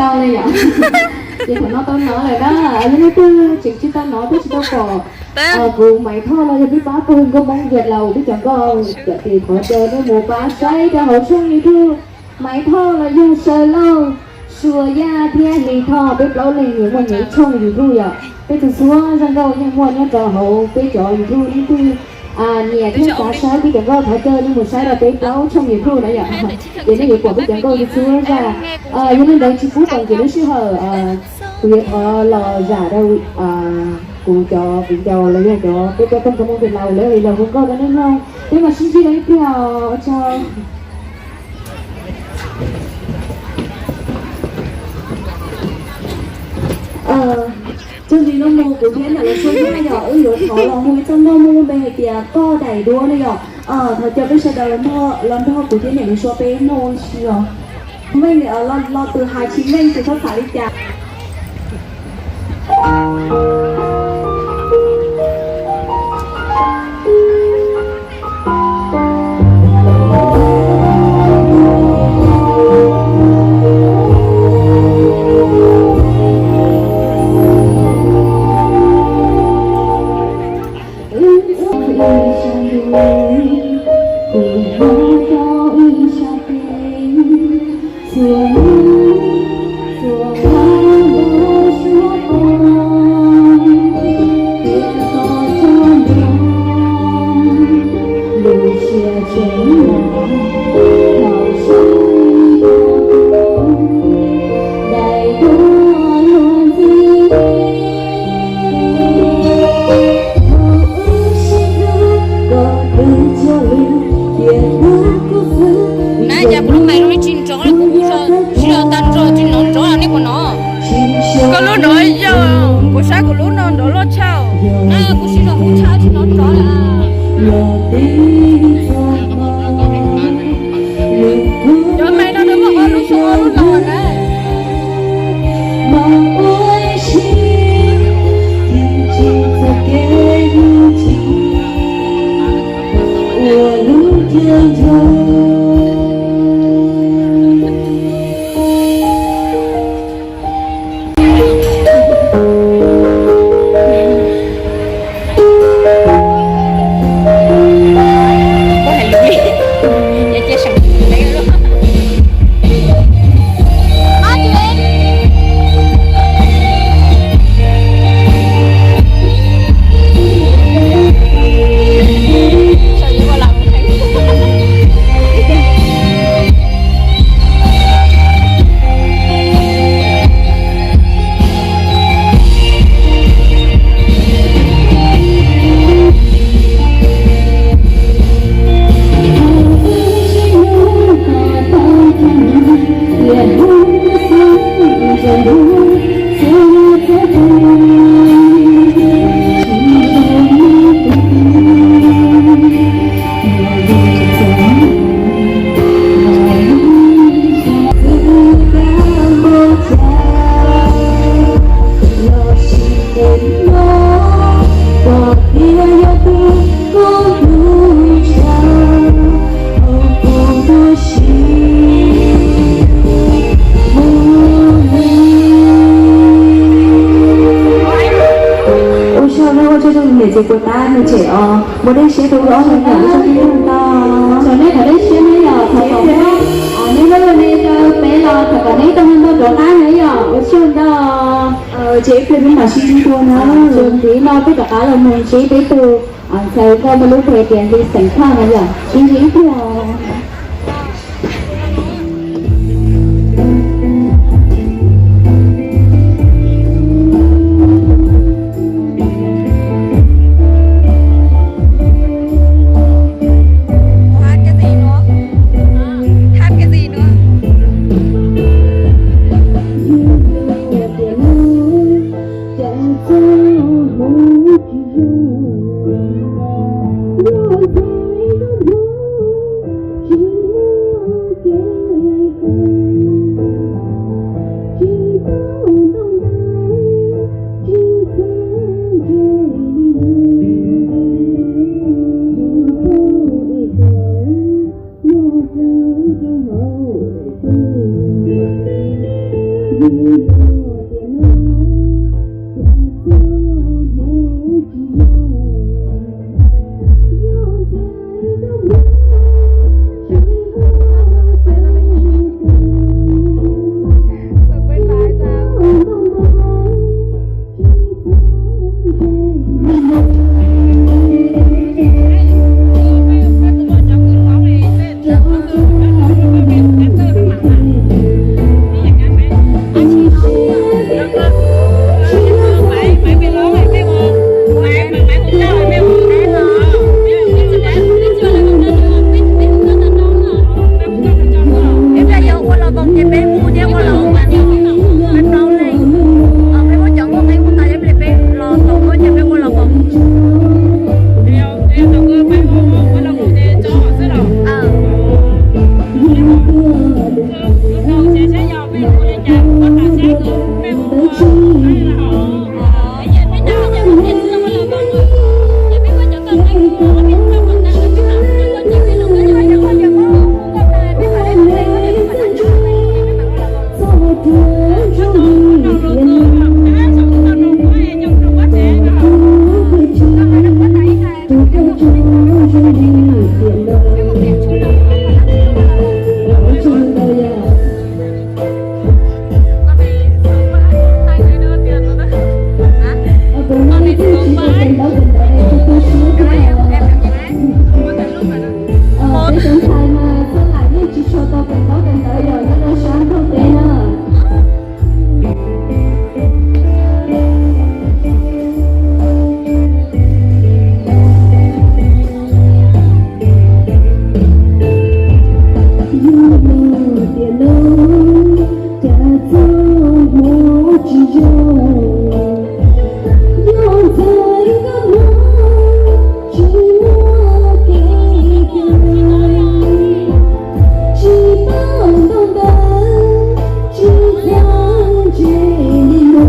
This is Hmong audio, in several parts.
Tau li yom. Ces thaum no tau hnov lawm na, yog leej twg tseem tsis tau hnov thiab tsis tau pom kuv Maiv Thoj los yog peb pab pawg nkauj Hmoob Vias Laus, peb cov nkauj, cov ces thov caw nej mus pab saib rau hauv tshooj YouTube Maiv Thoj los yog Sawv Lauj, Suas Yaj thiab Hli Thoj, peb plaub leeg yuav muaj nyias ib tshooj YouTube yom. Peb txhua txhua zaj nkauj yeej muaj nyob rau hauv peb cov YouTube, leej twg nyiam thiab xav saib peb cov nkauj thov caw nej mus saib rau peb plaub tshooj YouTube na yom. Ces nej yuav pom peb cov nkauj txhua txhua zaj. Yog li ntawd tsis pub kom nkim lub sij hawm, kuv yuav thov los zam rau kuv cov viv ncaus los yog cov peb cov pawg nkauj Hmoob Vias Laus lawv los hu nkauj rau nej mloog. Peb mam sib ntsib dua ib pliag, ua tsaug. Txuas ntxiv no mus kuv thiab niam lus sua yaj yom, wb yuav thov los hu ib txoj nkauj muaj lub npe hais tias Koj Daim Duab no yom. Thov caw peb sawv daws los nrog kuv thiab niam lus sua peb mloog ua si os. Meej, lo tus hais tsis meej ces txhob xav li cas. Na cas kuv lub mais zoo li tsis nrov li, kuv hu tsis tau tag nrho tsis hnov nrov li nej puas hnov? Koj lub nrov yog, kuv saib kuv lub no nrov loj tshaj. Na kuv sib zog hu tshaj tsis hnov nrov li. Cov mais no nws muaj ob lub xu ob lub no na. Ua tsaug, ua tsaug rau niam txiv puas tab nws tseem os, muaj dej siab rau wb ob leeg yom, ua tsaug nej tau ntau. Tsaug nej thov dej siab na yom, thov kom nej, nej lub ne rau peb los thov kom nej tau ntau rov qab na yom, ua tsaug ntau. Ces ib pliag peb mam sib ntsib dua na, tsaus ntuj no peb rov qab los mus ntsib peb tus ntxhais nkauj muaj lub npe tias Hli Xeem Thoj na yom, sib ntsib ib pliag. Ib pliag yog ua los voos ces peb hu thiab ua los voos mas peb plaub leej. Peb muab cov muaj qeeb muaj tas ib pliag peb los toom tuaj ces peb ua los voos. Peb cov ntxhais mas txhaj lam yeej tsis tshua tau kawm ntaub kawm ntawv yog nyob rau sab ntuj teb na. Yog tias no cas txoj hmoov tsis zoo, yog ntxhais koj no tsis muaj kev cai, tsis paub ntaub ntawv, tsis txhob ntse li no.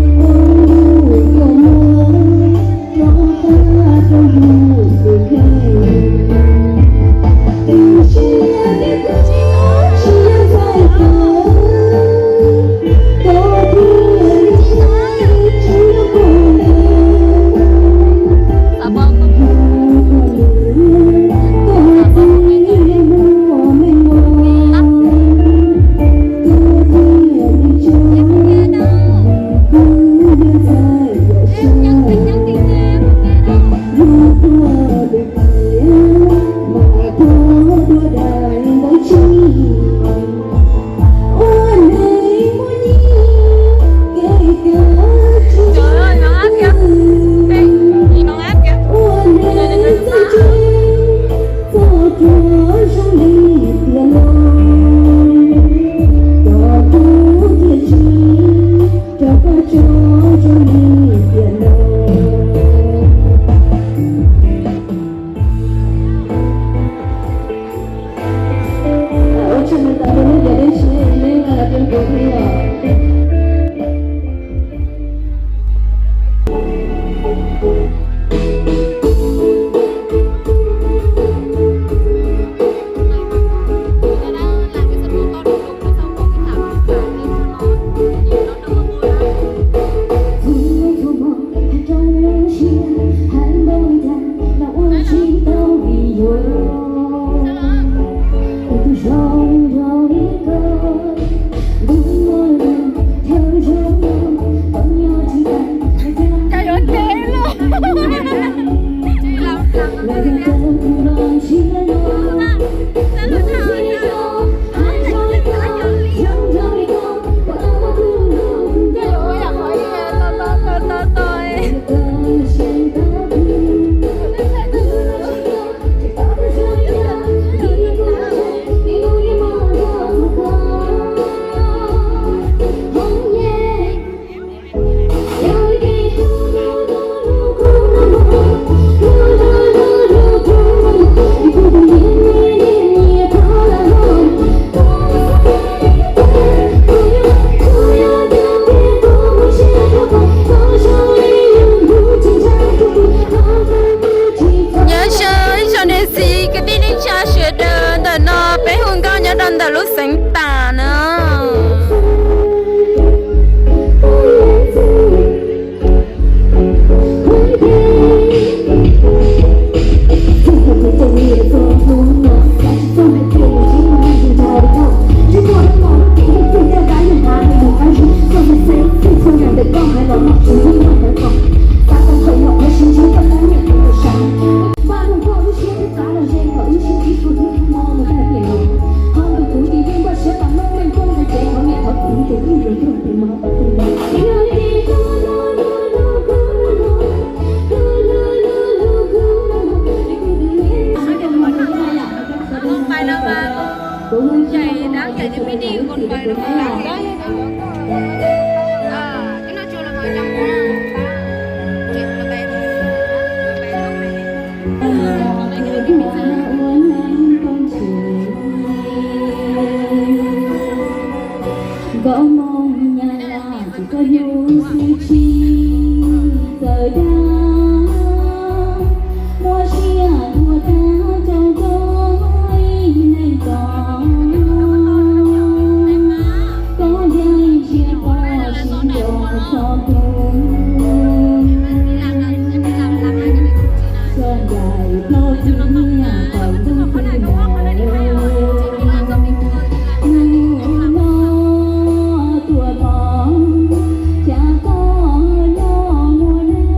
Ua lub kua muag rov qab rau yus tus kheej. Tus siab thiab koj tsis yog ntxhais tawv, koj thiaj li tsis yog pog ntawd. Yog pog ntawd koj txeeb muaj meej mom, koj thiaj li tso kuv yog ntxhais yawm saub. Yog koj tus tiag mas koj dua daim ntaub tsib, ua neeg muaj nyiaj kev kav tsis, ua neeg txawj ntse, txoj kev zoo li tiam no, kom kuv thiaj tsis rov qab tso zoo li tiam no. Ua tsaug ntau rau nej cov dej siab es nej nqa los rau kuv thiab os. Nyob zoo ib tsoom niam txiv kwv tij neej tsa sawv daws, ntawm no peb hu nkauj nyob rau ntawm lub xeev tas na. Nkauj Hmoob Nyab Laj tsis tau hnub xwb tsis txawj dag, muaj siab tuag tag rau koj ib leeg tos. Koj yeej ntsia pom sib nrog txhua tus, txhua ncaim plaub txiv niag tau ntug txiv ntawd. Hnub no tuaj tod, cas koj nyob muaj neej,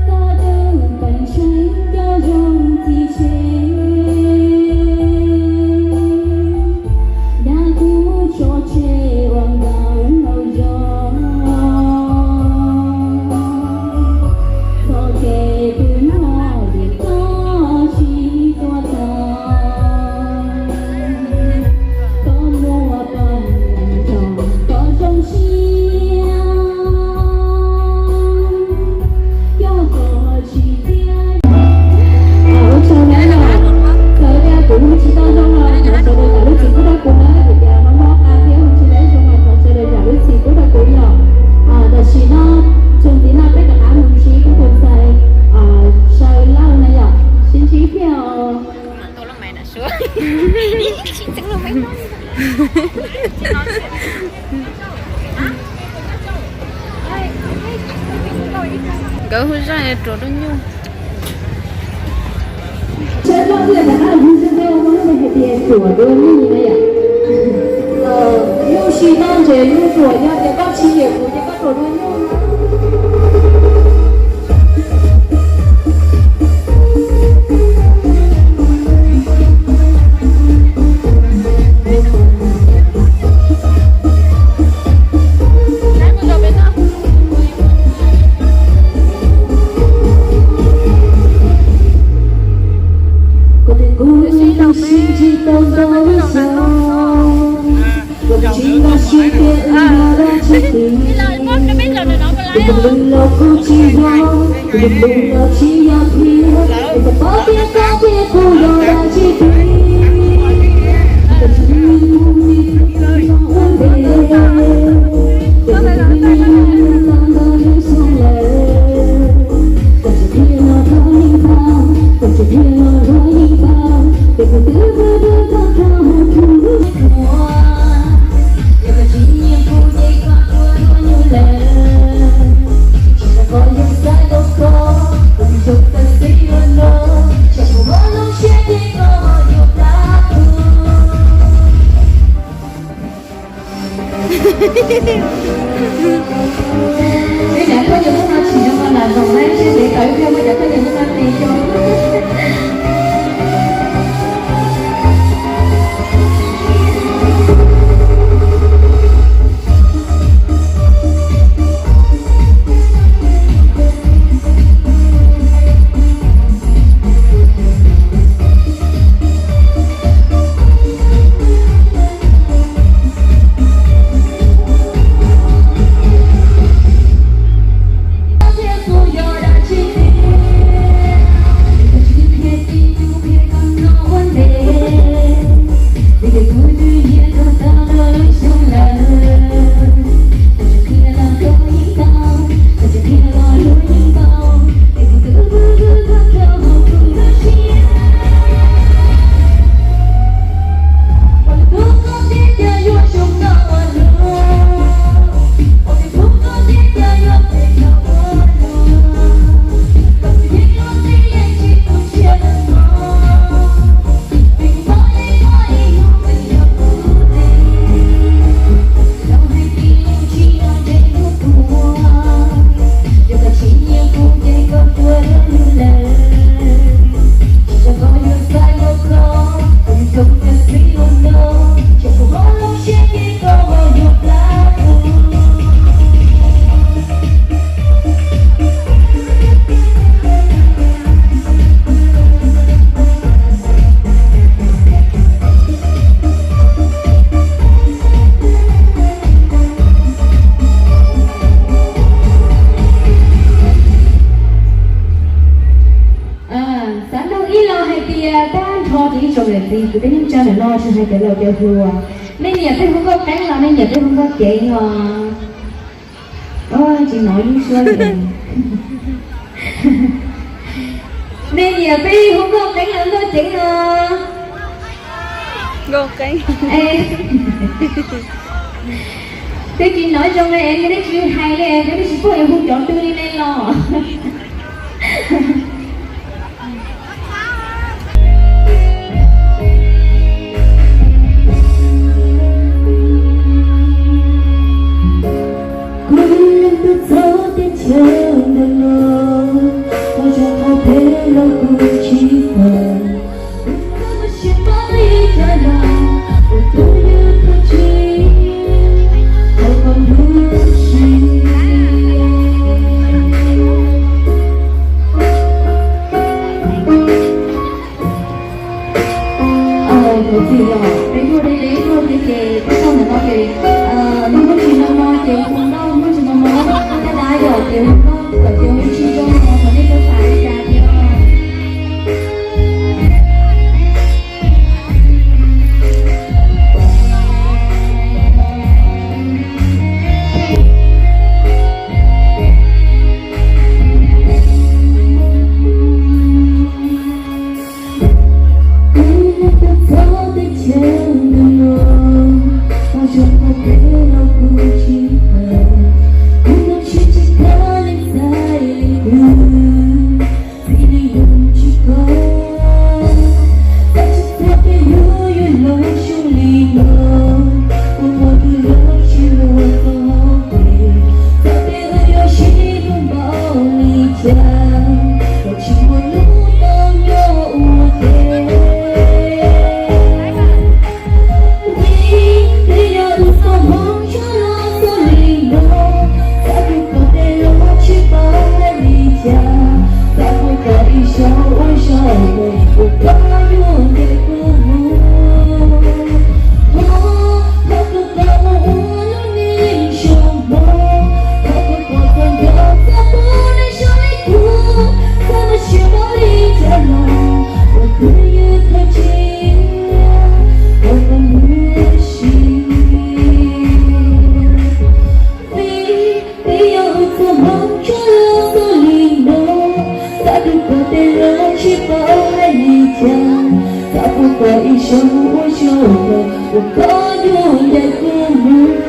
koj twb peem tseem coj zoo txiv tseg. Dab kub tso tseg ua nkauj laus zog, txoj kev pw no vim koj tsis tuaj txog. Koj muaj poj niam nrog koj zoo siab, coj koj tsis txiaj. Ua tsaug na yom, txawm tias kuv hu tsis tau zoo los thov sawv daws zam lub txim pub rau kuv na, vim tias hmoob mob qa thiab hu tsis tau zoo los thov sawv daws zam lub txim pub rau kuv yom. Tam sim no txuas ntxiv no peb rov qab mus ntsib kuv tus ntxhais Saw Lauj na yom, sib ntsib thiab os. Nkawd hu zaj ruam dua nyuj. Saib loj thiaj rov qab hu zaj ruam dua nyuj na yom. Nyuj si toj ntses nyuj ruam, yog tias koj tsis nyiam kuv ces koj ruam dua nyuj. Kuv twb sib ntsib tau ntau xyoo, kuv tsis nkag siab tias wb yuav dab tsi tiv. Tus lwm los kuj tsis yog, tus lwm los tsis yog thiab, kuv tau paub tias koj thiab kuv yog dab tsi tiv. Koj tsis mus ib tus ua ntev, ces kuv twb lig lig los ntawm lub xyoo lawm. Koj tsis qhia los koj yeej paub, koj tsis qhia los koj yeej paub, ces kuv twb pw pw koj koj mus txog lub txhua. Yog koj tsis nyiam kuv ces koj ruam dua nyuj lawm. Tsis yog koj yeej xav tau koj, kuv zoo txawm xij ua no, tsam kuv ho zoo siab ces koj ho yuav plam kuv. Peb cov phooj ywg hnub no tsim nyog lam zaum laib seb peb tau ib pliag muaj cov phooj ywg hnub no tes xyoo. Tias tag nrho ces ib tsoom niam txiv kwv tij neej tsa ntawm no tsis hais cov laus cov hluas, nej nyiam peb hu nkauj qeeb los nej nyiam peb hu nkauj ceev os? Tsis hnov lub suab li. Nej nyiam peb hu nkauj qeeb los nkauj ceev os? Nkauj qeeb. Twb tsis hnov zoo li es nej tsis hais li es nej tsis paub yuav hu cov twg li ne los. Kuv leej twg txog teb chaws ntawm no, qhov zoo qhov phem los kuv tsis pom. Kuv txhob muaj siab pab li cas los, kuv twb ywg koj tsis, qhov koj hlub kuv siab. Thov txim yom, peb tuaj deb deb tuaj thiab ces peb tuaj ntawm no ces nws muaj tsis no no ces hu nkauj, muaj tsis no no caj dab yom ces hu nkauj kom ces hu tsis zoo no thov nej txhob xav li cas thiab. Kuv leej twg txog teb chaws ntawm no, qhov zoo qhov phem los kuv tsis pom. Kuv zoo siab tsis kheev lees txais leej twg, txij li yus tsis paub. Txhob tsis txhob peb yuav yus los xyoo li no, kuv muaj tus los tsis muaj txoj hau kev. Txawm peb ua yuav sib hlub npaum li cas los tsis muaj hnub tau nyob ua ke. Vim peb yog ib txoj hmoov tshua los txoj li no, xav pub kom tej los tsis paub hais li cas, xav pub kom ib zaug ua zaum mus, ua koj yuav ncaim kuv mus. Thov, thov kuv kom ua ua lub neej zoo mog, thov kuv kom koj nco txog kuv neej zoo li kuv, txhob muaj siab pab li cas los, ua twb ywg koj tsis, ua koj muaj sia. Vim peb yog ib txoj hmoov tshua los txoj li no, xav pub kom tej los tsis paub hais li cas, xav pub kom ib zaug ua zaum mus, ua koj yuav ncaim kuv mus.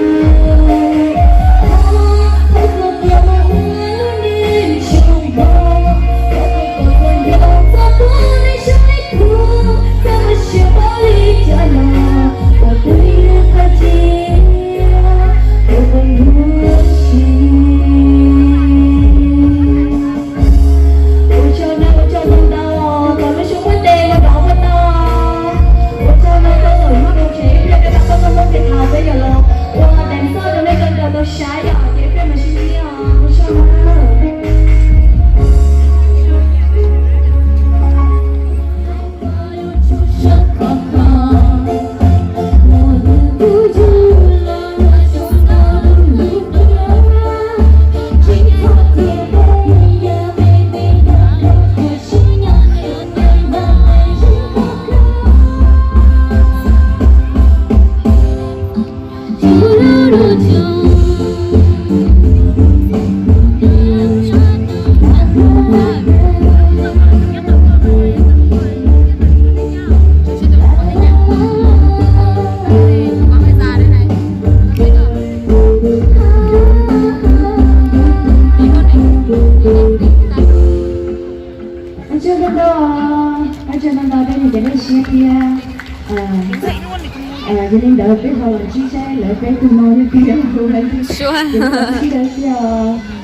Thov, thov kuv kom ua ua lub neej zoo mog, thov kuv kom koj nco txog kuv neej zoo li kuv, txhob muaj siab pab li cas los, ua twb ywg koj tsis, ua koj muaj sia. Ua tsaug nawb, ua tsaug ntau ntau, thov lub suab muab tes ua dov ua tau. Ua tsaug nawb, koj txawm nyob rau tsev ib pliag peb mam koj txoj hmoob pem thaum peb yuav los ua deem xoj rau nej sawv daws tau saib yom, ces ib pliag mam sib ntsib os, ua tsaug nawb. Ua tsaug ntau ntau, ua tsaug ntau ntau rau nej cov nej siab thiab. Yog li ntawd peb ho los ntsib saib lawv peb tus no nyob twg, ces peb los sib ntsib lawv thiab os.